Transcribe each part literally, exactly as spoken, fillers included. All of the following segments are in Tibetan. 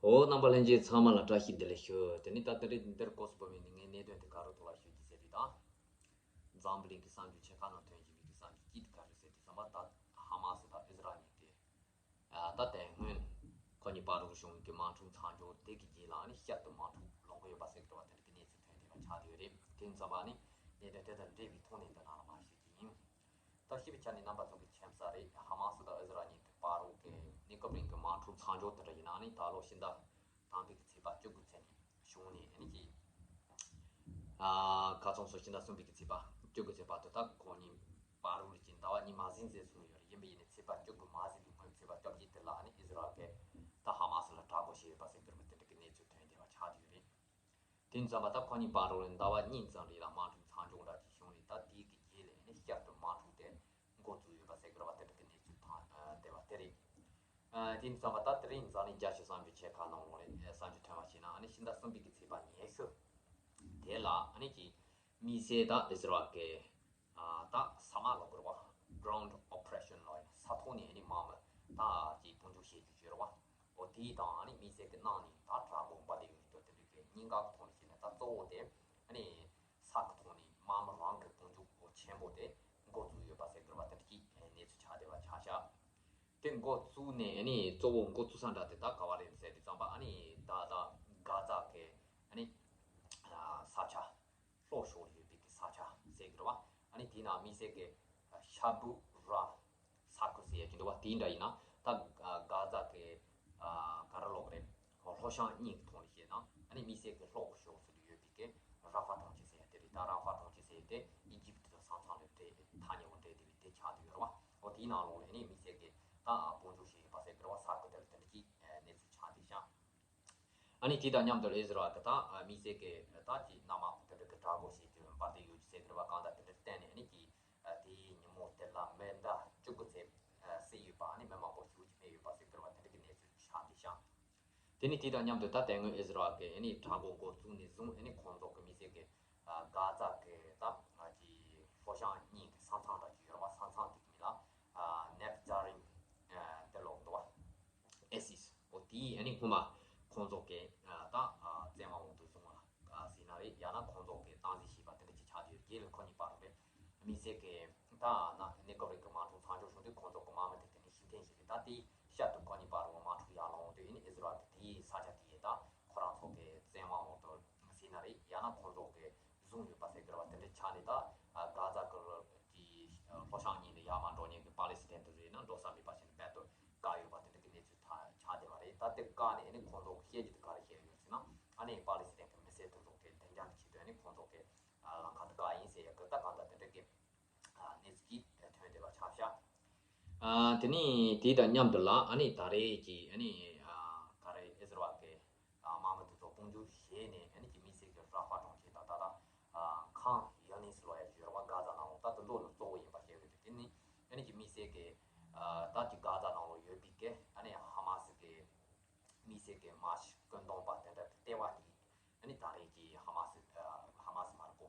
འོ། རྣམ་པ་ལྷན་རྒྱས་ཚང་མ་ལ་བཀྲ་ཤིས་བདེ་ལེགས་ཞུ། དེ་ནི་ད་ལྟ་རེད། འདིར་སྐོར་སུ་བབས་པའི་ངའི་གནད་དོན་དེ་ག་རུ་ཐོག་ལ་ཞུ་རྒྱུ་ཟེར་དུས་དང་། འཛམ་བུ་གླིང་གི་གསར་འགྱུར་ཆེ་ཁག་ནང་ཐོན་བཞིན་པའི་གི་གསར་འགྱུར་གཅིག་དེ་ག་རེ་ཟེར་དུས་ཙམ་པ། ད་ཧ་མ་སི་དང་ཨི་ཟི་རལ་གཉིས་ཀྱི་ཨ་ད་དེ་སྔོན་ཁོ་གཉིས་བར་དུ་བྱུང་གི་དམག་འཁྲུག་མཚམས་འཇོག་དེ་གི་རྗེས་ལ་ནི་བསྐྱར་དུ་དམག་འཁྲུག་ལངས་ཀྱི་ཡོད་པ་ཟེར་གི་རེད་བ། དེ་འདྲ་གི་གནས་ཚུལ་ཐོན་བསྡད་པ་ཆགས་བསྡད་ཡོད་རེད། དེ་ཙམ་པ་ནི་གནད་དོན་དེ་དང་འབྲེལ་བའི་ཐོག་ནས་འདི་ནང་ལ་མར་ཞུ་རྒྱུ་ཡིན། ད་ཤེས་པའི་ཆ་ནས་རྣམ་པ་ཚོ་གི་མཁྱེན་གསལ་རེད། ཧ་མ་སི་དང་ཨི་ཟི་རལ་གཉིས་ཀྱི་བར་དུ་གི་གནས་སྐབས་རིང་གི་དམག་འཁྲུག་མཚམས་འཇོག་དེ་འདྲ་ཡིན་ན་ནི་ད་ལོ་ཕྱི་ཟླ་དང་པོའི་གི་ཚེས་པ་བཅུ་དགུ་ཚེས་ནས་བྱུང་ནས་ཨ་ནི་ཀྱི་ཨ་ཁ་ཚོན་སོ་ཕྱི་ཟླ་གསུམ་པའི་གི་ཚེས་པ་བཅུ་དགུ་ཚེས་བར་དུ། ད་ཁོ་གཉིས་བར་དུ་ལ་ཀྱི་ཟླ་བ་གཉིས་མ་ཟིན་ཙམ་སོང་ཡོད་རེད། ཡིན་པ་ཡིན་ནའི་ཚེས་པ་བཅུ་དགུ་མ་ཟིན་པའི་སྔོན་ཚེས་པ་བཅོ་བརྒྱད་དེ་ལ་ཨ་ནི་ཨི་ཟི་རལ་གྱིས་ད་ཧ་མ་སི་ལ་དྲག་རྒོལ་བྱས་ཡོད་པ་ཟེར་གི་རེད་པ། དེ་འདྲ་གི་གནས་ཚུལ་ཐོན་བསྡད་པ་ཆགས་བསྡད་ཡོད་རེད། དེ་ཙམ་པ་ད་ཁོ་གཉིས་བར་དུ་ལ་ཟླ་བ་གཉིས་ཙམ་རིང་ལ་དམག་འཁྲུག་མཚམས་འཇོག་འདྲ་ཅིག་བྱུང་ནས། ད་དེའི་གི་རྗེས་ལ་ནི་བསྐྱར་དུ་དམག་འཁྲུག་དེ་འགོ་བཙུགས་ཡོད་པ་ཟེར་གི་རེད་པ། དེ་འདྲ་གི་གནས་ཚུལ་ཐོན་བསྡད་པ་དེ་རེད། ཨ་དེ་ཙམ་པ་ད་དེ་རིང་འཛམ་གླིང་རྒྱལ་སྤྱིའི་གསར་འགྱུར་ཆེ་ཁག་ནང་ལོགས་ལ་གསར་འགྱུར་ཐོན་པ་ཞིག་ན། ཨ་ནི་ཕྱི་ཟླ་གསུམ་པའི་གི་ཚེས་པ་ཉི་ཤུ་དེ་ལ་ཨ་ནི་ཀྱི་དམིགས་བསལ་ད་ཨི་ཟི་རལ་གྱི་ཨ་ད་ས་དམག་ལབ་དགོས་རེད་པ། Ground Operation ལབ་ཡ། ས་ཐོག་ནས་ཨ་ནི་དམག་མི་ད་ཀྱི་དཔུང་འཇུག་བྱེད་རྒྱུ་ཅིག་ཡོད་རེད་པ། འོ་དེའི་དང་ཨ་ནི་དམིགས་བསལ་གྱི་གནང་ནས་ད་དྲག་རྒོལ་འབར་བསྡད་ཡོད་མི་འདུག་དེ་འདྲ་གི་གཉིས་ཀ་གི་ཐོག་ནས་བཤད་ན། ད་གཙོ་བོ་དེ་ཨ་ནི་ས་གི་ཐོག་ནས་དམག་མི་རང་གི་དཔུང་འཇུག་ཆེན་པོ་དེ་འགོ་བཙུགས་ཡོད་པ་ཟེར་གི་རེད་པ། དེ་འདྲ་གི་གནས་ཚུལ་ཆགས་བསྡད་པ་ཆགས་ཤག་དེ་འགོ་བཙུགས་ནས་ཨ་ནི་གཙོ་བོ་འགོ་བཙུགས་ས་འདྲ་དེ་ད་ག་བ་རེད་ཟེར་དུས་ཙམ་པ། ཨ་ནི་ད་ད་གྷ་ཛ་གི་ཨ་ནི་ཨ་ས་ཆ། ལྷོ་ཕྱོགས་ལ་ཡོད་པའི་གི་ས་ཆ་ཟེར་གི་རེད་པ། ཨ་ནི་དེའི་ནང་དམིགས་བསལ་གྱི་ཤ་བུ་ར་ས་ཁུལ་ཟེར་ཡ་ཅིག་འདུག་པ། དེ་འདྲ་ཡིན་ན་ད་གྷ་ཛ་གི་ག་རེ་ལབ་དགོས་རེད། ལྷོ་བྱང་གཉིས་ཀྱི་ཐོག་ནས་བཤད་ན། ཨ་ནི་དམིགས་བསལ་གྱི་ལྷོ་གི་ཕྱོགས་སུ་ཡོད་པའི་གི་ར་ཧྥ་གྲོང་ཁྱེར་ཟེར་ཡ་དེ་རེད། ད་ར་ཧྥ་གྲོང་ཁྱེར་ཟེར་ཡ་དེ་ཨི་ཇིབ་དང་ས་མཚམས་ལ་འབྲེལ་ཐག་ཉེ་བོ་འབྲེལ་བསྡད་པའི་དེ་ཆགས་བསྡད་ཡོད་རེད་པ། འོ་དེའི་ནང་ལོགས་ལ་ཨ་ནི་དམིགས་བསལ་གྱི་ད་དཔུང་འཇུག་བྱས་ཡོད་པ་ཟེར་གི་རེད་པ། ས་ཁུལ་དེ་ལ་དེ་འདྲ་གི་གནས་ཚུལ་ཆགས་བསྡད་ཤག་ཨ་ནི་དེ་དང་མཉམ་དུ་ཨི་ཟི་རལ་གྱི་ད་དམིགས་བསལ་གྱི་ད་ཀྱི་གནམ་དམག་དེ་འདྲ་གི་དྲག་རྒོལ་བྱེད་རྒྱུ་འབར་བསྡད་ཡོད་ཅེས་ཟེར་གི་རེད་པ། གང་ལྟར་དེ་འདྲ་བརྟེན་ནས་ཨ་ནི་ཀྱི་དེའི་ཉིན་མོ་དེ་ལ་མེ་མདའ་བཅུ་དགུ་ཙམ་བསད་ཡོད་པ། ཨ་ནི་མི་མང་པོ་ཞེ་པོ་ཅིག་རྨས་ཡོད་པ་ཟེར་གི་རེད་པ། དེ་འདྲ་གི་གནས་ཚུལ་ཆགས་བསྡད་ཤག་དེ་ནི་དེ་དང་མཉམ་དུ་ད་དེ་སྔོན་ཨི་ཟི་རལ་གྱིས་ཨ་ནི་དྲག་རྒོལ་འགོ་བཙུགས་ནས་བཟུང་ཨ་ནི་ཁོང་ཚོ་གི་དམིགས་བསལ་གྱི་གྷ་ཛ་གི་ད་ཀྱི་ལྷོ་བྱང་གཉིས་ཀྱི་ས་མཚམས་འདྲ་ཅིག་ཡོད་རེད་པ། ས་མཚམས་དེ་གི་མིང་ལ་ནེབ་ཛ་རིམ་དེ་ལབ་འདུག་པ། ཨེ་སིས། འོ་དེའི་ཨ་ནི་སྔོན་མ་ཁོང་ཚོ་གི་ད་བཙན་དབང་འོག་ཏུ་བཟུང་བ་ཟེར་ན་རེད། ཡང་ན་ཁོང་ཚོ་གི་སྟངས་འཛིན་བྱས་པ་དེ་འདྲ་ཅིག་ཆགས་ཡོད། རྗེས་ལ་ཁོ་གཉིས་བར་དུ་རེད། དམིགས་བསལ་གི་ད་ན་གནས་སྐབས་རིང་གི་དམག་འཁྲུག་མཚམས་འཇོག་བྱུང་དུས་ཁོང་ཚོ་གི་དམག་མི་དེ་དེ་ནས་ཤི་འཐེན་བྱས་རེད། ད་དེ་བསྐྱར་དུ་ཁོ་གཉིས་བར་དུ་དམག་འཁྲུག་ཡར་ལངས་འོང་དུས་ཨ་ནི་ཨི་ཟི་རལ་གི་དེའི་ས་ཆ་དེ་ཡི་ད་ཁོ་རང་ཚོ་གི་བཙན་དབང་འོག་ཏུ་ཟེར་ན་རེད། ཡང་ན་ཁོང་ཚོ་གི་བཟུང་ཡོད་པ་ཟེར་གི་རེད་པ། དེ་འདྲ་ཆགས་ནས་ད་གྷ་ཛ་གི་ཀྱི་ལྷོ་བྱང་གཉིས་ནས་ཡར་མར་འགྲོ་མཁན་གྱི་པ་ལི་སི་ཐན་དེ་ཚོ་ཡིན་ན་འགྲོ་ས་མེད་པ་བྱས་ནས་རྦད་དེ་བཀག་ཡོད་པ་དེ་འདྲ་གི་གནས་ཚུལ་ད་ཆགས་བསྡད་པ་རེད། ད་དེ་བཀག་ནས་ཨ་ནི་ཁོང་ཚོ་གི་བཤད་རྒྱུ་དེ་ག་རེ་བཤད་ཡོད་ཟེར་ན། ཨ་ནི་པ་ལི་སི་ཐན་གྱི་མི་སེར་དེ་ཚོ་གི་བདེ་འཇགས་ཀྱི་ཆེད་དུ་ཨ་ནི་ཁོང་ཚོ་གི་ལམ་ཁ་དེ་བཀག་ཡིན་ཟེར་ཡ་གི་ད་གང་ལྟར་དེ་འདྲ་གི་གནས་ཚུལ་ཅིག་ཐོན་བསྡད་པ་ཆགས་ཤག་ཨ་དེ་ནི་དེ་དང་མཉམ་དུ་ལ་ཨ་ནི་ད་རེས་ཀྱི་ཨ་ནི་ཨ་ག་རེ་ཨི་ཟི་རལ་གྱི་ཨ་དམག་མི་དེ་ཚོ་དཔུང་འཇུག་བྱས་ནས་ཨ་ནི་ཀྱི་དམིགས་བསལ་གྱི་ར་ཧྥ་གྲོང་ཁྱེར་དང་ད་ལྟ་ཨ་ཁང་ཡོ་ནིས་ལབ་ཡ་ཅིག་ཡོད་རེད་པ། གྷ་ཛ་ནང་ལོགས་ད་དེ་ཚོ་ལ་གཙོ་བོ་ཡིན་པ་བཤད་ཡོད་རེད། དེ་ནི་ཨ་ནི་ཀྱི་དམིགས་བསལ་གྱི་ཨ་ད་ཀྱི་གྷ་ཛ་ནང་ལོགས་ཡོད་པའི་གི་ཨ་ནི་ཧ་མ་སི་གི་དམིགས་བསལ་གྱི་མ་ཤི་བཀོད་འདོམས་པ་དེ་འདྲ་གི་ལྟེ་བ་གཉིས་ཨ་ནི་ད་རེས་ཀྱི་ཧ་མ་སི་ཨ་ཧ་མ་སི་མ་རེད་གོ།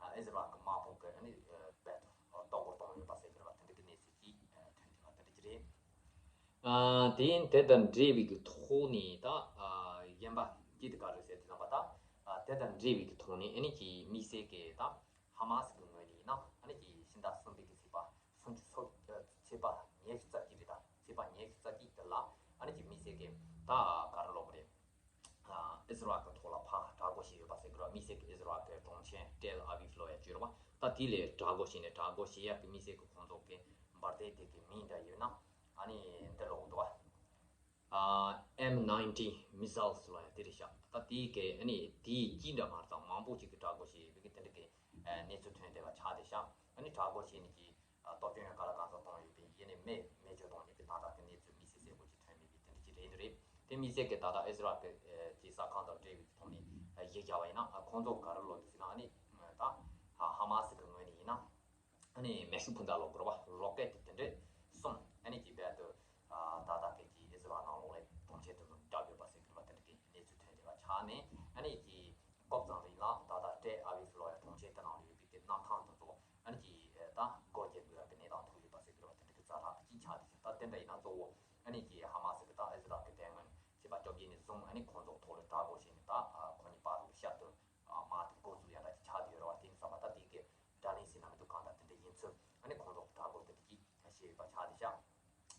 ཨ་ཨི་ཟི་རལ་གྱི་དམག་དཔུང་གིས་ཨ་ནི་ཨ་རྦད་དེ་ལྟོ་སྐོར་བཏང་ཡོད་པ་ཟེར་གྱི་རེད་པ། དེ་འདྲ་གི་གནས་ཚུལ་ཅིག་ཨ་ཐོན་བསྡད་པ་དེ་འདྲ་ཅིག་རེད། ཨ་དེ་ཡིན། དེ་དང་འབྲེལ་བའི་གི་ཐོག་ནས་ད་ཨ་གཞན་པ་ཅིག་དེ་ག་རེ་ཟེར་དུས་ཙམ་པ། ད་ཨ་དེ་དང་འབྲེལ་བའི་གི་ཐོག་ནས་ཨ་ནི་ཀྱི་དམིགས་བསལ་གྱི་ད་ཧ་མ་སི་གི་ངོས་ནས་ཡིན་ན་ཨ་ནི་ཀྱི་ཕྱི་ཟླ་གསུམ་པའི་གི་ཚེས་པ་སུམ་ཅུ་སོ་ཨ་ཚེས་པ་ཉི་ཤུ་རྩ་གཅིག་རེད། ད་ཚེས་པ་ཉི་ཤུ་རྩ་གཅིག་དེ་ལ་ཨ་ནི་ཀྱི་དམིགས་བསལ་གྱི་ད་ག་རེ་ལབ་དགོས་རེད། ཨ་ཨི་ཟི་རལ་གྱི་ཐོག་ལ་ཕར་དྲག་རྒོལ་བྱས་ཡོད་པ་ཟེར་གྱི་རེད་པ། དམིགས་བསལ་གྱི་ཨི་ཟི་རལ་གྱི་གྲོང་ཁྱེར་ཏེལ་ཨ་བིབ་ལབ་ཡ་ཅིག་ཡོད་རེད་པ། ད་དེ་ལ་དྲག་རྒོལ་བྱས་ནས་དྲག་རྒོལ་བྱེད་ཡག་གི་དམིགས་བསལ་གྱི་ཁོང་ཚོ་གི་འབར་མདེལ་དེ་གི་མིང་འདྲ་ཡོད་ན་ཨ་ནི་འདི་ལོག་འདུག་པ། ཨ་ཨེམ་ནའིན་ཊི་མི་སེལ་ལབ་ཡ་དེ་རེད་ཤག་ད་དེ་གི་ཨ་ནི་དེའི་དཀྱིལ་འདྲ་མ་རེད་ཙང་མང་པོ་ཅིག་གི་དྲག་རྒོལ་བྱས་ཡོད་པའི་གི་དེ་འདྲ་གི་ཨ་གནས་ཚུལ་ཐོན་བསྡད་པ་ཆགས་བསྡད་ཤག་ཨ་ནི་དྲག་རྒོལ་བྱས་ནས་ཀྱི་ཨ་སྟོབས་ཆེན་ག་ལ་ག་ཚོད་གཏོང་ཡོད་པའི་ཡེ་ནས་མེ་མེ་མཆོད་གཏོང་ཡོད་པའི་ཏག་ཏག་གི་གནས་ཚུལ་དམིགས་བསལ་གསལ་པོ་ཅིག་ཐོན་མེད་པའི་དེ་འདྲ་ཅིག་རེད་འདུག་རེད། དེ་དམིགས་བསལ་གྱི་ད་ལྟ་ཨི་ཟི་རལ་གྱི་ཨ་ཀྱི་གསར་ཁང་དང་འབྲེལ་བའི་ཐོག་ནས་ཨ་གཞི་བཞག་པ་ཡིན་ན་ཨ་ཁོང་ཚོ་ག་རེ་ལབ་འདུག་ཟེར་ན། ཨ་ནི་ད་ཧ་མ་སི་གི་ངོས་ནས་ཡིན་ན་ཨ་ནི་མེ་ཤུགས་འཕུར་མདའ་ལབ་དགོས་རེད་པ། རོ་ཀེད་དེ་དེ་འདྲས་གསུམ་ཨ་ནི་ཀྱི་རྦད་དེ་ཨ་ཏག་ཏག་གི་ཀྱི་ཨི་ཟི་རལ་ནང་ལོགས་ལ་གྲོང་ཁྱེར་དེ་ཚོ་བརྒྱབ་ཡོད་པ་ཟེར་གྱི་རེད་པ། དེ་འདྲ་གི་གནས་ཚུལ་ཐོན་བསྡད་པ་ཆགས་ནས་ཨ་ནི་ཀྱི་སྐབས་ཙམ་རིང་ལ་ད་ལྟ་ཏེལ་ཨ་བིབ་ལབ་ཡ་གྲོང་ཁྱེར་དེ་ནང་ལ་ཡོད་པའི་གི་གནམ་ཐང་དེ་ཚོ་ཨ་ནི་ཀྱི་ད་སྒོ་རྒྱག་དགོས་ཡ་གི་གནས་སྟངས་ཐུག་ཡོད་པ་ཟེར་གྱི་རེད་པ། དེ་འདྲ་གི་ཛ་དྲག་གཅིག་ཆགས་བསྡད་ཤག་ད་དེ་འདྲ་ཡིན་ན་གཙོ་བོ་ཨ་ནི་ཀྱི་ཧ་མ་སི་གི་ད་ཨི་ཟི་རལ་གི་དེ་སྔོན་ཚེས་པ་བཅོ་བརྒྱད་ནས་ བཟུང་ཨ་ནི་ཁོང་ཚོ་ཐོག་ལ་དགྲ་བོ་བྱས་ནས་ད་ཁོ་གཉིས་བར་དུ་བཤད་དོན་མ་དེ་འགོ་འཛུགས་ཡ་འདྲ་ཅིག་ཆགས་བསྡད་ཡོད་རེད་བ། དེ་ཡིན་ཙང་མ་ད་དེ་གི་དགྲ་ལན་ཟེར་ན་མི་འདུག་གང་ལྟར་དེ་འདྲ་ཡིན་ཚུལ་ཨ་ནི་ཁོང་ཚོ་དགྲ་བོ་དེ་འདྲ་ཅིག་བཤད་ཡོད་པ་ཆགས་བསྡད་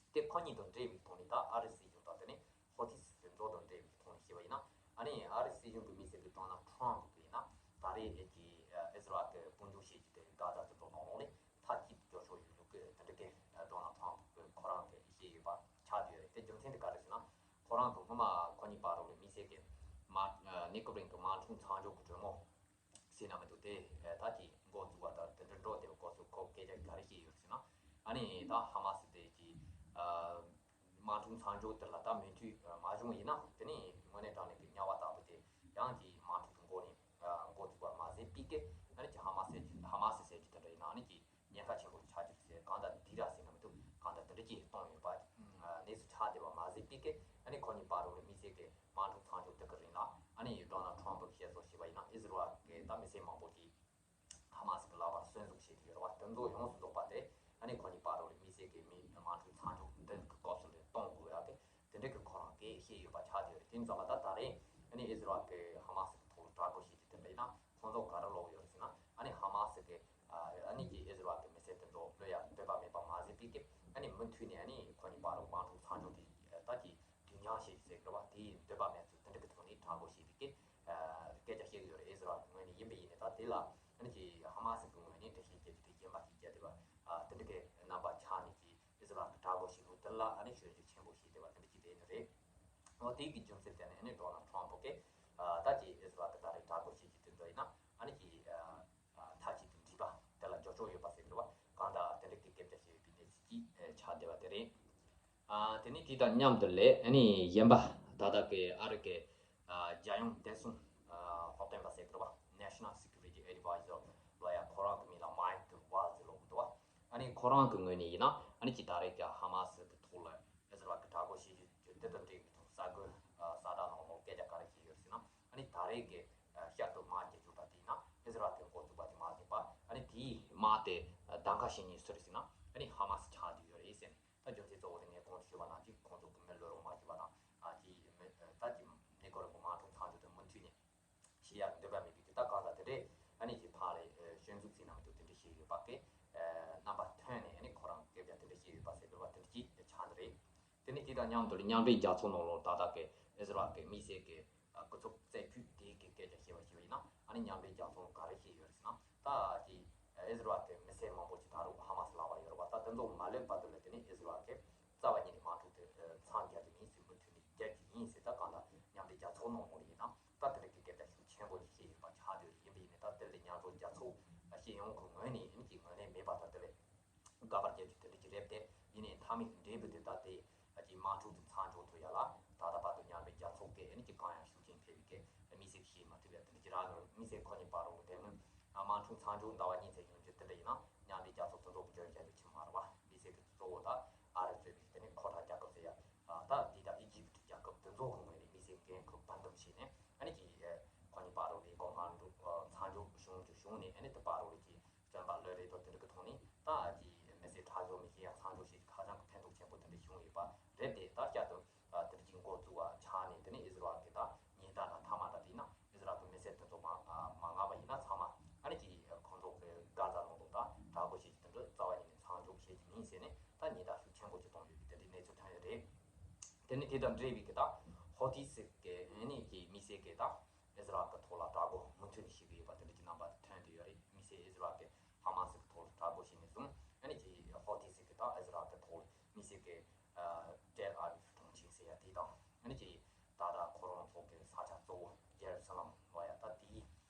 ཤག་དེ་ཁོ་གཉིས་དང་འབྲེལ་བའི་ཐོག་ནས་ད་ཨ་རི་སྲིད་གཞུང་དང་དེ་ནས་ཧོ་ཐི་སི་དེ་ཚོ་དང་འབྲེལ་བའི་ཐོག་ནས་བཤད་པ་ཡིན་ན། ཨ་ནི་ཨ་རི་སྲིད་གཞུང་གི་མི་སེར་གྱི་ཌོ་ནལ་ཊམ་ཕུ་ཡིན་ན་ད་རེས་ཨེ་ཀྱི་ཨི་ཟི་རལ་གྱི་དཔུང་འཇུག་བྱེད་ཀྱི་དེ་གྷ་ཛ་དེ་ཚོ་ནང་ལོགས་ནས་མཐའ་གཅིག་ཏུ་འགྱུར་ཤོག་ཡོད་ལུགས་ཀྱི་དེ་འདྲ་གི་ཌོ་ནལ་ཊམ་ཕུ་གི་ཁོ་རང་གི་བཤད་ཡོད་པ་ཆགས་བསྡད་ཡོད་རེད། དེ་རྒྱུ་མཚན་དེ་ག་རེ་ཟེར་ན། ཁོ་རང་གི་སྔོན་མ་ཁོ་གཉིས་བར་དུ་མི་སེར་གྱི་མ་གནས་སྐབས་རིང་གི་དམག་འཁྲུག་མཚམས་འཇོག་གི་གྲོས་མོལ་ཟེར་ན་མི་འདུག་དེ་ད་ཅིག་འགོ་འཛུགས་པ་དང་དེ་འདྲ་འགྲོ་བསྡད་པའི་སྐབས་སུ་ཁོ་སྐད་ཆ་ག་རེ་བཤད་ཡོད་ཟེར་ན། ཨ་ནི་ད་ཧ་མ་སི་དེ་ཅིག་དམག་འཁྲུག་མཚམས་འཇོག་དེ་ལ་ད་མོས་མཐུན་མ་བྱུང་ཡིན་ན་དེ་ནི་དངོས་གནས་དྲང་གནས་ཀྱི་དམྱལ་བ་ལྟ་བུ་དེ་ཡང་ཅིག་དམག་འཁྲུག་གི་འགོ་ནས་འགོ་འཛུགས་པ་མ་ཟད་པའི་སྐད་ཨ་ནི་ཅིག་ཧ་མ་སི་ཧ་མ་སི་ཟེར་གྱི་དེ་འདྲ་ཡིན་ན་ཨ་ནི་ཅིག་ཉེན་ཁ་ཆེན་པོ་ཆགས་ཀྱི་རེད་ཟེར། གང་ལྟར་འདི་ར་ཟེར་ན་མི་འདུག་གང་ལྟར་དེ་འདྲ་ཅིག་གཏོང་ཡོད་པ་གནས་ཚུལ་ཆགས་བསྡད་པ་མ་ཟད་པའི་སྐད་ཨ་ནི་ཁོ་གཉིས་བར་དུ་མི་སེར་གྱི་དམག་འཁྲུག་མཚམས་འཇོག་དེ་གི་རིང་ལ་ཨ་ནི་ཌོ་ནལ་ཊམ་ཕུ་གིས་བཤད་སྲོལ་བྱས་པ་ཡིན་ན་ཨི་ཟི་རལ་གྱི་ད་མི་སེར་མང་པོ་ཅིག་ཧ་མ་སི་གི་ལག་པར་སོན་འཛུགས་བྱས་ཏེ་ཡོད་རེད་བ། དེ་ཚོ་ཡོངས་སུ་རྫོགས་པ་དེ་ཨ་ནི་ཁོ་གཉིས་བར་དུ་མི་སེར་གྱི་མི་དམག་འཁྲུག་མཚམས་འཇོག་འདི་གི་སྐབས་སུ་ལས་གཏོང་དགོས་ཡ་གི་དེ་འདྲ་གི་ཁོ་རང་གིས་བཤད་ཡོད་པ་ཆགས་བསྡད་ཡོད་རེད། དེ་ཙམ་པ་ད་ད་རེས་ཨ་ནི་ཨི་ཟི་རལ་གྱི་ཧ་མ་སི་གི་ཐོག་ལ་དྲག་རྒོལ་བྱེད་ཀྱི་དེ་འདྲ་ཡིན་ན་ཁོང་ཚོ་ག་རེ་ལབ་ཡོད་རེད་ཟེར་ན། ཨ་ནི་ཧ་མ་སི་གི་ཨ་ནི་ཀྱི་ཨི་ཟི་རལ་གྱི་མི་སེར་དེ་ཚོ་གློད་ཡ་འདོད་པ་མེད་པ་མ་ཟད་པའི་གི་ཨ་ནི་མུ་མཐུད་ནས་ཨ་ནི་ཁོ་གཉིས་བར་དུ་དམག་འཁྲུག་མཚམས་འཇོག་དེ་ད་ཀྱི་དུས་འགྱངས་བྱེད་ཀྱི་ཟེར་གི་རེད་བ། དེ་ཡི་འདོད་པ་མེད་ཚུལ་དེ་འདྲ་གི་ཐོག་ནས་དྲག་རྒོལ་བྱེད་པའི་གི་སྐད་ཆ་བཤད་ཀྱི་ཡོད་རེད། ཨི་ཟི་རལ་གྱི་ངོས་ནས་ཡིན་པ་ཡིན་ནའི་ད་དེ་ལ་ཨ་ནི་ཀྱི་ཧ་མ་སི་གི་ངོས་ནས་འགྲེལ་བཤད་བརྒྱབ་ཀྱི་དེ་གཞན་པ་ཞིག་བརྒྱབ་བསྡད་པ་དེ་འདྲ་གི་རྣམ་པ་ཆགས་ནས་ཀྱི་ཨི་ཟི་རལ་གྱི་དྲག་རྒོལ་བྱེད་ལུགས་དེ་ལ་ཨ་ནི་སྐྱོན་བརྗོད་ཆེན་པོ་བྱས་བསྡད་པ་དེ་འདྲ་ཅིག་རེད་ནི་རེད། འོ་དེ་གི་རྒྱུ་མཚན་དེ་ནི་ཨ་ནི་ཌོ་ནལ་ཊམ་ཕུ་གིས་ད་ཀྱི་ཨི་ཟི་རལ་གྱི་ད་རེས་དྲག་རྒོལ་བྱེད་ཀྱི་དེ་འདྲ་ཡིན་ན་ཨ་ནི་ཀྱི་མཐའ་གཅིག་ཏུ་འགྲིག་པ་དེ་ལ་འགྱུར་ཕྱོགས་ཡོད་པ་ཟེར་གི་རེད་བ། གང་ལྟར་དེ་འདྲ་གི་སྐད་ཆ་བཤད་ཡོད་པའི་གནས་ཚུལ་ཅིག་ཆགས་བསྡད་པ་དེ་རེད། དེ་ནས་དེ་དང་མཉམ་དུ་ལས་ཨ་ནི་གཞན་པ་ད་ལྟ་གི་ཨ་རི་གི་རྒྱལ་ཡོངས་བདེ་སྲུང་སློབ་སྟོན་པ་ཟེར་གི་རེད་བ། National Security Advisor ལོ་ཡ་ཁོ་རང་གི་མིང་ལ་Mike Waltz ལབ་ཀྱི་འདུག་བ། ཨ་ནི་ཁོ་རང་གི་ངོས་ནས་ཡིན་ན་ཨ་ནི་ཀྱི་ད་རེས་ཀྱི་ཧ་མ་སི་གི་ཐོག་ལ་ཨི་ཟི་རལ་གྱི་དྲག་རྒོལ་བྱེད་རྒྱུ་དེ་དང་འབྲེལ་བའི་ཐོག་གསར་འགོད་གསལ་བསྒྲགས་ནང་ལོགས་སྐད་ཆ་ག་རེ་བཤད་ཡོད་ཟེར་ན། ཨ་ནི་ད་རེས་ཀྱི་ཤར་དུ་དམག་རྒྱག་རྒྱུ་དང་དེ་ཡིན་ན་ཨི་ཟི་རལ་གྱི་འགོ་ཚུགས་པ་དེ་མ་ཟད་པ་ཨ་ནི་དེའི་དམག་དེ་གདམ་ག་བྱེད་མཁན་སུ་རེད་ཟེར་ན་ཨ་ནི་ཧ་མ་སི་ཆགས་བསྡད་ཡོད་རེད་ཟེར་ནས། ད་རྒྱུ་མཚན་གཙོ་བོ་དེ་ངས་གོང་དུ་ཞུས་པ་ནང་བཞིན་ཁོང་ཚོ་གི་མི་ལུས་རོགས་མ་བྱས་པ་དང་ཨ་ཀྱི་མི་ད་ཀྱི་གནས་སྐོར་གྱི་དམག་འཁྲུག་མཚམས་འཇོག་དེ་མུ་མཐུད་ནས་བྱེད་ཡག་འདོད་པ་མེད་པའི་གི་ད་གང་ལྟར་དེ་འདྲས་ཨ་ནི་ཀྱི་ཕར་ལ་སྐྱོན་འཛུགས་ཟེར་ན་མི་འདུག་དེ་འདྲས་བྱས་ཡོད་པ་གི་རྣམ་པ་ཐོན་ནས་ཨ་ནི་ཁོ་རང་སྐད་ཆ་དེ་འདྲས་བཤད་ཡོད་པ་ཟེར་དགོས་པ་དེ་འདྲས་ཅིག་ཆགས་འདི་རེད། དེ་ནས་དེ་དང་མཉམ་དུ་མཉམ་འབྲེལ་རྒྱལ་ཚོགས་ནང་ལོགས་ད་ལྟ་གི་ཨི་ཟི་རལ་གི་དམིགས་བསལ་གི་སྐུ་ཚབ་རྩེ་ཕུད་དེ་གི་སྐད་ཆ་བཤད་པ་ཞིག་ཡིན་ན་ཨ་ནི་མཉམ་འབྲེལ་རྒྱལ་ཚོགས་ག་རེ་བཤད་ཡོད་རེད་ཟེར་ན། ད་ཀྱི་ཨི་ཟི་རལ་གི་མི་སེར་མང་པོ་ཞིག་ད་རུང་ཧ་མ་སི་ལག་པར་ཡོད་རེད་བ། ད་དེ་ཚོ་མ་ལོན་བར་དུ་ལ་དེ་ནས་ཨི་ཟི་རལ་གི་རྩ་བ་ཉིད་ནས་དམག་འཁྲུག་དེ་མཚམས་རྒྱག་རྒྱུ་ཡིན་ཟེར་མུ་མཐུད་ནས་རྒྱག་རྒྱུ་ཡིན་ཟེར། ད་གང་ལྟར་མཉམ་འབྲེལ་རྒྱལ་ཚོགས་ནང་ལོགས་ལ་ཡིན་ན་ད་དེ་འདྲ་གི་སྐད་ཆ་ཤུགས་ཆེན་པོ་ཞིག་བཤད་ཡོད་པ་ཆགས་བསྡད་ཡོད་རེད། ཡིན་པ་ཡིན་ནའི་ད་དེ་ལ་མཉམ་རུབ་རྒྱལ་ཚོགས་སྤྱི་ཡོངས་ཀྱི་ངོས་ནས་ཨ་ནི་ཀྱི་ངོས་ལེན་མེད་པ་དང་དེ་ལས་དགག་པ་རྒྱག་རྒྱུ་དེ་འདྲ་ཅིག་རེད་དེ། ཡིན་ནའི་མཐའ་མའི་འབྲས་བུ་དེ་ད་དེ་ཀྱི་དམག་འཁྲུག་དེ་མཚམས་འཇོག་ཐུབ་ཡ་ལ་ད་ལྟ་བར་དུ་མཉམ་འབྲེལ་རྒྱལ་ཚོགས་ཀྱིས་ཨ་ནི་ཀྱི་གང་ཡང་ཤུགས་རྐྱེན་ཐེབས་པའི་གི་དམིགས་བསལ་ཞིག་མ་ཐུབ་ཡ་དེ་འདྲ་ཅིག་རག་ནས། དམིགས་བསལ་ཁོ་གཉིས་བར་དུ་དེ་སྔོན་དམག་འཁྲུག་མཚམས་འཇོག་ཟླ་བ་གཉིས་ཙམ་ཡོང་རྒྱུ་དེ་འདྲ་ཡིན་ན་མཉམ་འབྲེལ་རྒྱལ་ཚོགས་དེ་ཚོ་གི་འཇོན་བྱ་རྒྱུ་ཆེ་མ་རེད་བ། དམིགས་བསལ་གྱི་གཙོ་བོ་ད་ཨ་རི་གཙོས་པའི་དེ་ནི་ཁོ་ཐག་རྒྱལ་ཁབ་ཟེར་ཡ་ད་དེ་ད་ཨི་ཇིབ་རྒྱལ་ཁབ་དེ་ཚོ་གི་ངོས་ནས་དམིགས་བསལ་འགན་ཁུར་བར་འདུམ་བྱས་ནས་ཨ་ནི་ཀྱི་ཁོ་གཉིས་བར་དུ་ལས་འགུལ་དམག་འཁྲུག་མཚམས་འཇོག་བྱུང་རྒྱུ་བྱུང་ནས་ཨ་ནི་དེ་བར་དུ་ཀྱི་བཙོན་པ་གློད་རེས་དང་དེ་འདྲ་གི་ཐོག་ནས་ད་ཀྱི་མི་སེར་ཁྲག་སྦྱོར་མི་བྱེད་ཡ་མཚམས་འཇོག་བྱེད་ཀྱི་ཧ་ཅང་གི་ཕན་ཐོགས་ཆེན་པོ་དེ་འདྲ་བྱུང་ཡོད་པ་རེད་དེ། ད་བསྐྱར་དུ་དེ་འདྲ་ཅིག་འགོ་བཙུགས་པ་ཆགས་ནས་དེ་ནས་ཨི་ཟི་རལ་གྱི་ད་ཉེན་བརྡ་དང་མཐའ་མ་འདྲ་དེ་ཡིན་ན་ཨི་ཟི་རལ་གྱི་མི་སེར་དེ་ཚོ་མ་མ་མངགས་པ་ཡིན་ན་ཚང་མ་ཨ་ནི་ཀྱི་ཁོང་ཚོ་གི་གྷ་ཛ་ནང་དུ་ད་དྲག་རྒོལ་བྱེད་ཀྱི་དེ་འདྲ་རྩ་བ་ཉིད་ནས་མཚམས་འཇོག་བྱེད་ཀྱི་མིན་ཟེར་ནས་ད་ཉེན་བརྡ་ཤུགས་ཆེན་པོ་ཅིག་བཏང་ཡོད་པའི་དེ་འདྲའི་གནས་ཚུལ་ཐོན་ཡོད་རེད། དེ་ནས་དེ་དང་འབྲེལ་བའི་གི་ད་ཧོ་ཐི་སི་གི་ཨ་ནི་ཀྱི་མི་སེར་གི་ད་ཨི་ཟི་རལ་གྱི་ཐོག་ལ་དྲག་རྒོལ་མུ་མཐུད་ནས་བྱེད་ཀྱི་ཡོད་པ་དེ་འདྲ་གྱི་རྣམ་པ་ཐོན་བསྡད་ཡོད་རེད། དམིགས་བསལ་ཨི་ཟི་རལ་གྱི་ཧ་མ་སི་གི་ཐོག་ལ་དྲག་རྒོལ་བྱས་ནས་བཟུང་ཨ་ནི་ཀྱི་ཧོ་ཐི་སི་གི་ད་ཨི་ཟི་རལ་གྱི་ཐོག་ལ་དམིགས་བསལ་གྱི་ཨ་ཏེལ་ཨ་བིབ་གྲོང་ཁྱེར་ཟེར་ཡ་དེ་དང་ཨ་ནི་ཀྱི་ད་ལྟ་ཁོ་རང་ཚོ་གི་ས་ཆ་གཙོ་བོ་ཇེ་རུ་ས་ལམ་ལབ་ཡ་ད་དེའི་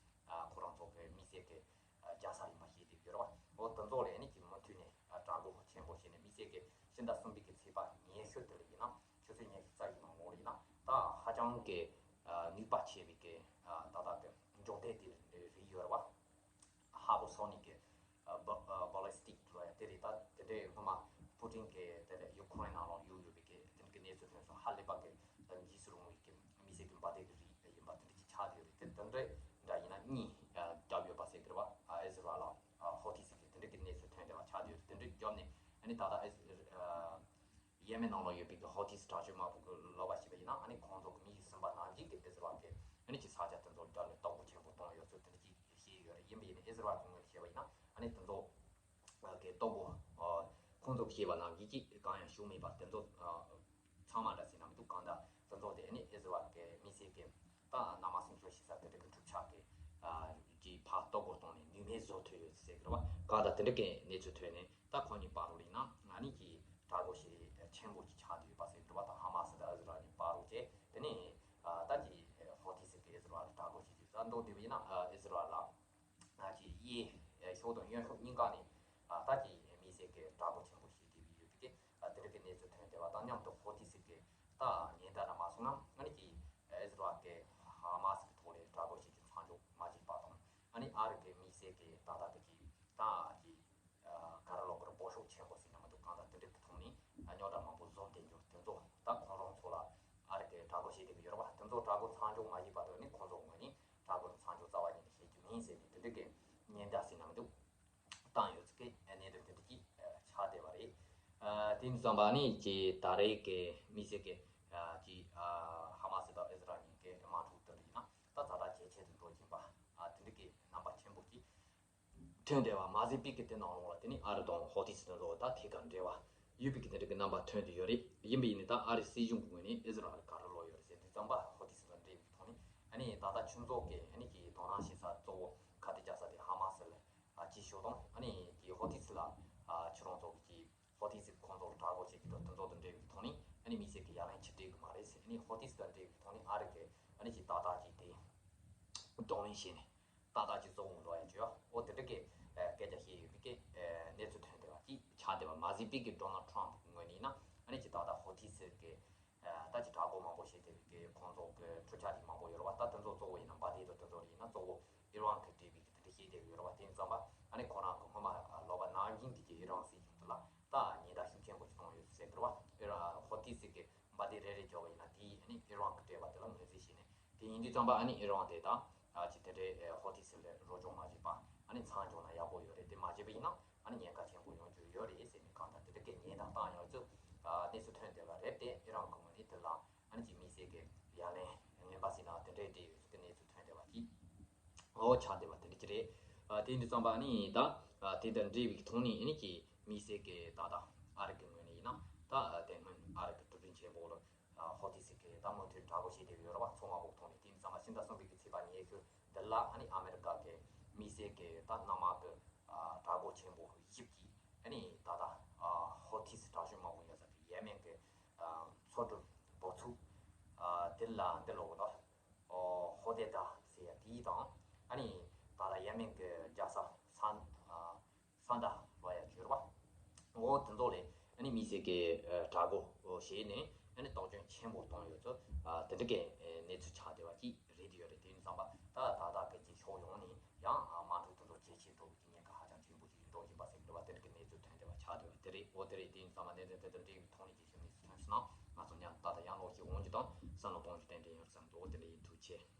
ཨ་ཁོ་རང་ཚོ་གི་དམིགས་བསལ་གྱི་ཨ་རྒྱལ་ས་ཡིན་པ་ཤེས་བསྡད་ཡོད་རེད་བ། འོ་དེ་ཚོ་ལ་ཨ་ནི་ཀྱི་མུ་མཐུད་ནས་ཨ་དྲག་རྒོལ་ཆེན་པོ་བྱས་ནས་དམིགས་བསལ་གྱི་ཕྱི་ཟླ་གསུམ་པའི་གི་ཚེས་པ་ཉི་ཤུ་དེ་ལ་ཡིན་ན་ཆུ་ཚོད་ཉི་ཤུ་རྩ་བཞི་ནང་ལོགས་ལ་ཡིན་ན་ད་ཧ་ཅང་གི་ཨ་ནུས་པ་ཆེ་བའི་གི་ཨ་ད་ལྟ་གི་འབྱུང་ལྡན་དེ་རིགས་ཡོད་རེད་བ། ཧ་པར་སོ་ནིག་གི་ཨ་བ་ཨ་བྷ་ལི་སི་ཊིག་ལབ་ཡ་དེ་རེད། ད་དེ་འདྲའི་སྔོན་མ་པུ་ཏིན་གི་དེ་ལས་ཡུ་ཁུ་རེན་ནང་ལ་གཡུགས་ཡོད་པའི་གི་དེ་འདྲ་གི་གནས་ཚུལ་ཐོན་སོང་། ཧ་ལས་པ་གི་འཇིགས་སུ་རུང་བའི་གི་དམིགས་བསལ་གི་འབར་མདེལ་གི་རིགས་ཡིན་པ་དེ་འདྲ་ཅིག་ཆགས་ཡོད་རེད། དེ་དེ་འདྲའི་འདྲ་ཡིན་ན་གཉིས་ཨ་བརྒྱབ་ཡོད་པ་ཟེར་གི་རེད་བ། ཨ་ཨི་ཟི་རལ་ལ་ཨ་ཧོ་ཐི་སི་གི་དེ་འདྲ་གི་གནས་ཚུལ་ཐོན་བསྡད་པ་ཆགས་ཡོད་རེད། དེ་འདྲ་བརྒྱབ་ནས་ཨ་ནི་ད་ལྟ་ཨི་ཟི་ཨ་ཡེ་མེན་ནང་ལ་ཡོད་པའི་གི་ཧོ་ཐི་སི་དྲག་སྤྱོད་དམག་དཔུང་གི་ལབ་པ་ཞིག་ཡིན་ན་ཨ་ནི་ཁོང་ཚོ་གི་མི་ཡི་སུན་པ་ ཨ་ནི་ཅིག་ས་ཆ་དེ་ཚོ་ལ་སྦྱར་ནས་བརྟག་དཔྱད་ཆེན་པོ་བཏང་ཡོད་ཚུལ་དེ་འདྲ་ཅིག་བཤད་ཡོད་རེད། ཡིན་པ་ཡིན་ན་ཨི་ཟི་རལ་གྱི་ངོས་ནས་བཤད་པ་ཡིན་ན་ཨ་ནི་དེ་ཚོ་གི་བརྟག་དཔྱད་ཁོང་ཚོ་བྱས་པ་ནང་གི་ཅིག་གང་ཡང་ཞུགས་མེད་པ་དེ་ཚོ་ཚང་མ་འདྲ་ཟེར་ན་མི་འདུག་གང་ལྟར་དེ་ཚོ་དེ་ཨ་ནི་ཨི་ཟི་རལ་གྱི་མི་སེར་གྱི་ད་མནའ་མ་སྲུང་སྐྱོབ་བྱེད་ས་དེ་འདྲ་གི་གྲུབ་ཆ་གི་ཨ་ཅིག་ཕར་བརྟག་དཔྱད་བཏང་ནས་ནུས་མེད་བཟོ་ཐུབ་ཡོད་ཟེར་གི་རེད་བ། གང་ལྟར་དེ་འདྲ་གི་གནས་ཚུལ་ཐོན་ནས་ད་ཁོང་གཉིས་བར་དུ་ཡིན་ན་ང་གཉིས་ཀྱི་དགྲ་སྒོ་ཞེ་ཆེན་པོ་ཅིག་ཆགས་བསྡད་ཡོད་པ་ཟེར་གི་རེད་བ། ད་ཧ་མ་སི་དང་ཨི་ཟི་རལ་གཉིས་བར་དུ་བྱས་དེ་ནས་ཨ་ད་ཅིག་ཧོ་ཐི་སི་གི་ཨི་ཟི་རལ་ལ་དགྲ་སྒོ་བྱེད་ཀྱི་ཟ་འདུག་དེ་བས་ན་ཨི་ཟི་རལ་ལ་ང་ཅིག་གཡས་ཕྱོགས་དང་གཡོན་ཕྱོགས་གཉིས་ཀ་ནས་ཨ་ད་ཅིག་མི་སེར་གྱི་དགྲ་སྒོ་ཆེན་པོ་བྱེད་བསྡད་ཀྱི་ཡོད་པའི་ཨ་དེ་འདྲ་གི་གནས་ཚུལ་ཐོན་བསྡད་པ་དང་མཉམ་དུ་ཧོ་ཐི་སི་གི་ད་ཉེན་བརྡ་ར་མ་སོང་ན་ཨ་ནི་ཅིག་ཨི་ཟི་རལ་གྱི་ཧ་མ་སི་གི་ཐོག་ལ་དགྲ་སྒོ་བྱེད་ཀྱི་མཚམས་འཇོག་མ་བྱས་པ་དང་ཨ་ནི་ཨ་རི་གི་མི་སེར་གྱི་ད་ལྟ་གི་ཅིག་ད་ཅིག་ག་རེ་ལབ་དགོས་རེད། སྤོབས་ཤུགས་ཆེན་པོ་ཟེར་ན་མི་འདུག་གང་ལྟར་དེ་འདྲ་གི་ཐོག་ནས་རྙོག་དྲ་མང་པོ་བཟོ་བསྡད་རྒྱུ་དེ་ཚོ་ད་ཁོང་རང་ཚོ་ལ་ཨ་རི་གི་དགྲ་སྒོ་བྱེད་བསྡད་ཀྱི་ཡོད་རེད་བ། དེ་ཚོ་དགྲ་སྒོ་མཚམས་འཇོག་མ་བྱས་བར་དུ་ནི་ཁོང་ཚོ་ངོས་ནས་དགྲ་སྒོ་མཚམས་འཇོག་རྩ་བ་ཉིད་ནས་བྱེད་རྒྱུ་མིན་ཟེར་ནས་དེ་འདྲ་གི་ཉེན་བརྡ་ཟེར་ན་མི་འདུག་བཏང་ཡོད་ཚུལ་གྱི་གནད་དོན་དེ་འདྲ་ཅིག་ཆགས་བསྡད་པ་རེད། ཨ་དེ་ཡིན་དུས་ཙམ་པ་ནི་ཅིག་ད་རེས་ཀྱི་དམིགས་བསལ་གྱི་ཨ་ཅིག་ཨ་ཧ་མ་སི་དང་ཨི་ཟི་རལ་གཉིས་ཀྱི་དམག་འཁྲུག་དེ་འདྲ་ཡིན་ན་ད་ཛ་དྲག་ཇེ་ཆེ་དུ་འགྲོ་བཞིན་པ་ཨ་དེ་འདྲ་གི་རྣམ་པ་ཆེན་པོ་ཅིག་ཐོན་བསྡད་པ་མ་ཟད་པའི་གི་དེ་ནང་ལོགས་ལ་དེ་ནི་ཨ་རི་དང་ཧོ་ཐི་སི་དེ་ཚོ་ད་ཐད་ཀར་འབྲེལ་བ་ཡོད་པའི་གི་དེ་འདྲ་གི་རྣམ་པ་ཐོན་བསྡད་ཡོད་རེད། ཡིན་པ་ཡིན་ནའི་ད་ཨ་རི་སྲིད་གཞུང་གི་ངོས་ནས་ཨི་ཟི་རལ་ག་རེ་ལབ་ཡོད་རེད་ཟེར་དུས་ཙམ་པ་ཧོ་ཐི་སི་དང་འབྲེལ་བའི་ཐོག་ནས་ཨ་ནི་ད་ལྟ་ཁྱོད་ཚོ་གི་ཨ་ནི་གི་དོ་སྣང་བྱེད་ས་གཙོ་བོ་ཁ་གཏད་བཅག་ས་དེ་ཧ་མ་སི་ལ་ཨ་ཅིག་ཤོད་དང་ཨ་ནི་གི་ཧོ་ཐི་སི་ལ་ཨ་ཁྱོད་རང་ཚོ་གི་ཧོ་ཐི་སི་ཁོང་ཚོར་དྲག་པོ་བྱེད་ཀྱི་འདུག་དེ་ཚོ་དང་འབྲེལ་བའི་ཐོག་ནས་ཨ་ནི་དམིགས་བསལ་གྱི་ཡ་ལན་ཅིག་སྤྲད་གི་མ་རེད་ཟེར། ཨ་ནི་ཧོ་ཐི་སི་དང་འབྲེལ་བའི་ཐོག་ནས་ཨ་རི་གི་ཨ་ནི་ཅིག་ཏག་ཏག་ཅིག་དེ་གདོང་ལེན་བྱས་ནས་ཏག་ཏག་ཅིག་བཟོ་འོང་འགྲོ་ཡ་བྱོས་ཨ། འོ་དེ་འདྲ་གི་སྐད་ཆ་བཤད་ཡོད་པའི་གི་གནས་ཚུལ་ཐོན་བསྡད་པ་ཅིག་ཆགས་བསྡད་པ་མ་ཟད་པའི་གི་ཌོ་ནལ་ཊམ་གི་ངོས་ནས་ཡིན་ན་ཨ་ནི་ཅིག་ཏག་ཏག་ཧོ་ཐི་སི་གི་ད་ཅིག་དྲག་པོ་མང་པོ་བྱས་བསྡད་པའི་གི་ཁོང་ཚོ་གི་འཕྲུལ་ཆས་རིགས་མང་པོ་ཡོད་རེད་བ། ད་དེ་ཚོ་གཙོ་བོ་ཡིན་ན་འབའ་དེ་དང་དེ་ཚོ་རེད་ཡིན་ན་གཙོ་བོ་ཨི་རན་གི་འབྲེལ་བའི་གི་དེ་འདྲ་བཤད་བསྡད་ཡོད་རེད་བ། དེ་ཙམ་པ་ཨ་ནི་ཁོ་རང་གི་སྔོན་མ་ལོག་པ་ནམ་རྒྱུན་དེ་གི་ཨི་རན་སྲིད་གཞུང་དེ་ལ་ད་ཉེན་བརྡ་ཤུགས་ཆེན་པོ་ཞིག་བཏང་ཡོད་ཟེར་གི་རེད་བ། ཨི་རན་ཧོ་ཐི་སི་གི་འབའ་དེ་རེ་རེ་འཇོག་པ་ཡིན་ན་དེ་ཨ་ནི་ཨི་རན་གི་སྤྲད་པ་དེ་ལ་ངོས་འཛིན་བྱས་ནས་དེ་ཡིན་དུས་ཙམ་པ་ཨ་ནི་ཨི་རན་དེ་ད་ཅིག་དེ་འདྲའི་ཧོ་ཐི་སི་ལ་རོགས་སྐྱོར་མ་བྱས་པ་ཨ་ནི་མཚམས་འཇོག་ན་ཡག་པོ་ཡོད་རེད། དེ་མ་བྱས་པ་ཡིན་ན་ཨ་ནི་ཉེན་ཁ་ཆེན་པོ་ཡོང་རྒྱུ་ཡོད་རེད་ཟེར་ནས་གང་ལྟར་དེ་འདྲ་གི་ཉེན་བརྡ་བཏང་ཡོད་ཚུལ་གནས་ཚུལ་ཐོན་བསྡད་པ་རེད། དེ་ཨི་རན་གི་ངོས་ནས་དེ་ལ་ཨ་ནི་ཅིག་དམིགས་བསལ་གྱི་ཡ་ལན་ངན་པ་ཟེར་ན་དེ་འདྲའི་འབྲེལ་ཡོད་ཚུལ་གྱི་གནས་ཚུལ་ཐོན་བསྡད་པ་ཅིག་འོ་ཆགས་བསྡད་པ་དེ་འདྲ་ཅིག་རེད། ཨ་དེ་འདྲ་ཙམ་པ་ཨ་ནི་ད་ཨ་དེ་དང་འབྲེལ་བའི་ཐོག་ནས་ཨ་ནི་ཅིག་དམིགས་བསལ་གྱི་ད་ལྟ་ཨ་རི་གི་ངོས་ནས་ཡིན་ན་ད་དེ་སྔོན་ཨ་རི་གི་གྲུབ་འབྲས་ཆེན་པོ་ལ་ཧོ་ཐི་སི་གི་ད་མུ་མཐུད་དྲག་པོ་བྱེད་བསྡད་ཡོད་རེད་བ། མཚོ་དམག་དཔུང་ཐོག་ནས། དེ་ཙམ་པ་ཕྱི་ཟླ་གསུམ་པའི་གི་ཚེས་པ་ཉི་ཤུ་འདི་ལ་ཨ་ནི་ཨ་མེ་རི་ཀ་གི་དམིགས་བསལ་གི་ད་གནམ་དམག་གི་དྲག་པོ་ཆེན་པོ་བཞི་གིས་ཨ་ནི་ད་ལྟ་ཧོ་ཐི་སི་དྲག་ཤོས་དམག་དཔུང་ཡོད་ས་གི་ཡེ་མེན་གི་མཚོ་གྲུ་འབོ་ཚུགས་དེ་ལ་འདི་ལོག་ད་ཧོ་དེ་ད་ཟེར་ཡ་དེའི་དང་ཨ་ནི་ད་ལྟ་ཡེ་མེན་གི་རྒྱལ་ས་སན་ས་མཐའ་ལ་ཡ་གྱུར་བ། འོ་དེ་ཚོ་ལས་ཨ་ནི་དམིགས་བསལ་གྱི་དྲག་པོ་བྱས་ནས་ཨ་ནི་བརྟག་དཔྱད་ཆེན་པོ་བཏང་ཡོད་ཚུལ་དེ་འདྲ་གི་གནས་ཚུལ་ཆགས་བསྡད་པ་ཅིག་རེད་ཡོད་རེད། དེ་ཡིན་ཙམ་པ་ད་ད་ལྟ་གི་ཅིག་ཕྱོགས་ཡོངས་ནས་ཡང་དམག་འཁྲུག་དེ་ཚོ་ཇེ་ཆེ་འགྲོ་བའི་ཉེན་ཁ་ཧ་ཅང་ཆེན་པོ་ཅིག་ཡིན་འགྲོ་བཞིན་པ་ཟེར་གྱི་འདུག་བ། དེ་འདྲ་གི་གནས་ཚུལ་ཐོན་བསྡད་པ་ཆགས་བསྡད་པ་དེ་རེད། འོ་དེ་རེད། དེ་ཡིན་ཙམ་པ་གནད་དོན་དེ་དང་འབྲེལ་བའི་ཐོག་ནས་ཅིག་ཞུ་ནས་སུ་ཐོན་སོང་ན་ང་ཚོ་མཉམ་ད་ལྟ་ཡང་ལོག་ཞིག་འོང་རྒྱུ་དང་བསམ་བློ་གཏོང་རྒྱུ་ཏན་ཏན་ཡོད་བསམ་འདུག་འོ་དེ་འདྲ་ཡིན། ཐུགས་རྗེ་ཆེ།